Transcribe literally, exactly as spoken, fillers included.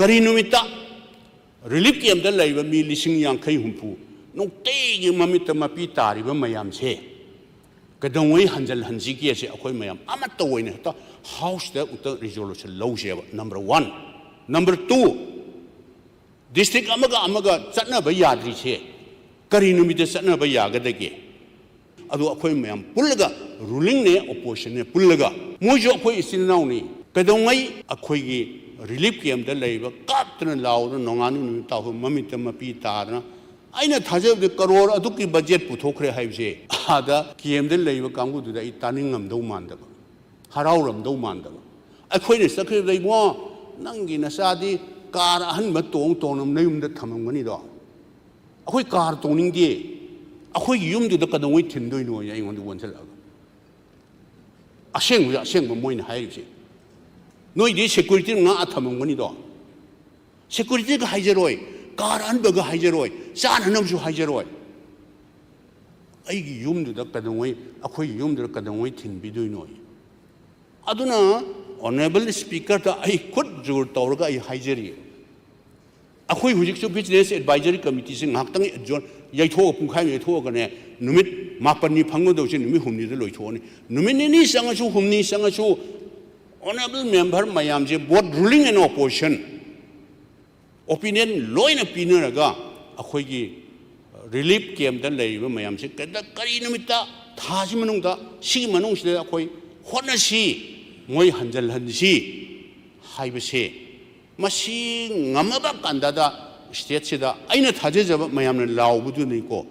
ꯀꯔꯤ ꯅꯨꯃꯤꯠꯇ ꯔꯤꯂꯤꯐ ꯀꯦꯝꯞꯇ ꯂꯩꯕ ꯃꯤ ꯂꯤꯁꯤꯡ ꯌꯥꯡꯈꯩ ꯍꯨꯝꯐꯨ ꯅꯨꯡꯇꯤꯒꯤ ꯃꯃꯤꯠꯇ ꯃꯄꯤ ꯇꯥꯔꯤꯕ ꯃꯌꯥꯝꯁꯦ ꯀꯩꯗꯧꯉꯩ ꯍꯟꯖꯤꯜꯍꯟꯁꯤꯒꯦꯁꯦ ꯑꯩꯈꯣꯏ ꯃꯌꯥꯝ ꯑꯃꯠꯇ ꯑꯣꯏꯅ ꯍꯦꯛꯇ ꯍꯥꯎꯁꯇ ꯑꯃꯨꯛꯇ ꯔꯤꯖꯣꯂꯨꯁꯟ ꯂꯧꯁꯦꯕ꯫ Number one. Number two, district ꯑꯃꯒ ꯑꯃꯒ ꯆꯠꯅꯕ ꯌꯥꯗ꯭ꯔꯤꯁꯦ ꯀꯔꯤ ꯅꯨꯃꯤꯠꯇ ꯆꯠꯅꯕ ꯌꯥꯒꯗꯒꯦ? ꯑꯗꯣ ꯑꯩꯈꯣꯏ ꯃꯌꯥꯝ ꯄꯨꯜꯂꯒ, ꯔꯨꯂꯤꯡꯅꯦ ꯑꯣꯄꯣꯖꯤꯁꯟꯅꯦ ꯄꯨꯜꯂꯒ, ꯃꯣꯏꯁꯨ ꯑꯩꯈꯣꯏ ꯏꯆꯤꯟ ꯏꯅꯥꯎꯅꯤ, ꯀꯩꯗꯧꯉꯩ ꯑꯩꯈꯣꯏꯒꯤ ꯔꯤꯂꯤꯐ ꯀꯦꯝꯞꯇ ꯂꯩꯕ ꯀꯥꯞꯇꯅ ꯂꯥꯎꯗꯅ ꯅꯣꯡꯉꯥꯟꯕ ꯅꯨꯃꯤꯠ ꯇꯥꯕ ꯃꯃꯤꯠꯇ ꯃꯄꯤ ꯇꯥꯗꯅ, ꯑꯩꯅ ꯊꯥꯖꯕꯗ ꯀꯔꯣꯔ ꯑꯗꯨꯛꯀꯤ ꯕꯖꯦꯠ ꯄꯨꯊꯣꯛꯈ꯭ꯔꯦ ꯍꯥꯏꯕꯁꯦ ꯑꯥꯗ ꯀꯦꯝꯞꯇ ꯂꯩꯕ ꯀꯥꯡꯕꯨꯗꯨꯗ ꯑꯩ ꯇꯥꯅꯤꯡꯉꯝꯗꯧ ꯃꯥꯟꯗꯕ, ꯍꯔꯥꯎꯔꯝꯗꯧ ꯃꯥꯟꯗꯕ꯫ ꯑꯩꯈꯣꯏꯅ ꯆꯠꯈꯤꯕꯗ, "ꯏꯕꯨꯡꯉꯣ, ꯅꯪꯒꯤ ꯅꯆꯥꯗꯤ ꯀꯥꯔ ꯑꯍꯟꯕ ꯇꯣꯡ ꯇꯣꯡꯅ ꯅꯌꯨꯝꯗ ꯊꯝꯃꯝꯒꯅꯤꯗꯣ, ꯑꯩꯈꯣꯏ ꯀꯥꯔ ꯇꯣꯡꯅꯤꯡꯗꯦ, ꯑꯩꯈꯣꯏꯒꯤ ꯌꯨꯝꯗꯨꯗ ꯀꯩꯗꯧꯉꯩ ꯊꯤꯟꯗꯣꯏꯅꯣ?" ꯑꯩꯉꯣꯟꯗ ꯑꯣꯟꯁꯤꯜꯂꯛꯑꯒ꯫ ꯑꯁꯦꯡꯕꯁꯦ ꯑꯁꯦꯡꯕ ꯃꯣꯏꯅ ꯍꯥꯏꯔꯤꯕꯁꯦ꯫ "ꯅꯣꯏꯗꯤ ꯁꯦꯀ꯭ꯌꯨꯔꯤꯇꯤꯅ ꯉꯥꯛꯑ ꯊꯝꯃꯝꯒꯅꯤꯗꯣ, ꯁꯦꯀ꯭ꯌꯨꯔꯤꯇꯤꯒ ꯍꯥꯏꯖꯔꯣꯏ, ꯀꯥꯔ ꯑꯍꯟꯕꯒ ꯍꯥꯏꯖꯔꯣꯏ, ꯆꯥꯅꯅꯕꯁꯨ ꯍꯥꯏꯖꯔꯣꯏ꯫ ꯑꯩꯒꯤ ꯌꯨꯝꯗꯨꯗ ꯀꯩꯗꯧꯉꯩ, ꯑꯩꯈꯣꯏꯒꯤ ꯌꯨꯝꯗꯨꯗ ꯀꯩꯗꯧꯉꯩ ꯊꯤꯟꯕꯤꯗꯣꯏꯅꯣ?" ꯑꯗꯨꯅ ꯑꯣꯅꯔꯦꯕꯜ ꯁ꯭ꯄꯤꯀꯔꯗ ꯑꯩ ꯈꯨꯠ ꯖꯣꯔ ꯇꯧꯔꯒ ꯑꯩ ꯍꯥꯏꯖꯔꯤ, ꯑꯩꯈꯣꯏ ꯍꯧꯖꯤꯛꯁꯨ ꯕꯤꯖꯤꯅꯦꯁ ꯑꯦꯗꯚꯥꯏꯖꯔꯤ ꯀꯃꯤꯇꯤꯁꯤ ꯉꯥꯏꯍꯥꯛꯇꯪ ꯑꯦꯗꯖꯣꯔꯟ ꯌꯩꯊꯣꯛꯑꯒ, ꯄꯨꯡꯈꯥꯏ ꯑꯃ ꯌꯩꯊꯣꯛꯑꯒꯅꯦ, ꯅꯨꯃꯤꯠ ꯃꯥꯄꯟꯅꯤ ꯐꯪꯒꯗꯧꯁꯦ ꯅꯨꯃꯤꯠ ꯍꯨꯝꯅꯤꯗ ꯂꯣꯏꯊꯣꯛꯑꯅꯤ꯫ ꯅꯨꯃꯤꯠ ꯅꯤꯅꯤ ꯆꯪꯉꯁꯨ, ꯍꯨꯝꯅꯤ ꯆꯪꯉꯁꯨ, ꯑꯣꯅꯔꯦꯕꯜ ꯃꯦꯝꯕꯔ ꯃꯌꯥꯝꯁꯦ, both ruling and opposition, opinion ꯂꯣꯏꯅ ꯄꯤꯅꯔꯒ ꯑꯩꯈꯣꯏꯒꯤ ꯔꯤꯂꯤꯐ ꯀꯦꯝꯞꯇ ꯂꯩꯔꯤꯕ ꯃꯌꯥꯝꯁꯦ ꯀꯩꯗ-, ꯀꯔꯤ ꯅꯨꯃꯤꯠꯇ, ꯊꯥꯁꯤ ꯃꯅꯨꯡꯗ, ꯁꯤꯒꯤ ꯃꯅꯨꯡꯁꯤꯗ ꯑꯩꯈꯣꯏ ꯍꯣꯠꯅꯁꯤ, ꯃꯣꯏ ꯍꯟꯖꯤꯜꯍꯟꯁꯤ ꯍꯥꯏꯕꯁꯦ, ꯃꯁꯤ ꯉꯝꯃꯕ ꯀꯥꯟꯗꯗ ꯁ꯭ꯇꯦꯠꯁꯤꯗ ꯑꯩꯅ ꯊꯥꯖꯖꯕ ꯃꯌꯥꯝꯅ ꯂꯥꯎꯕꯗꯨꯅꯤꯀꯣ,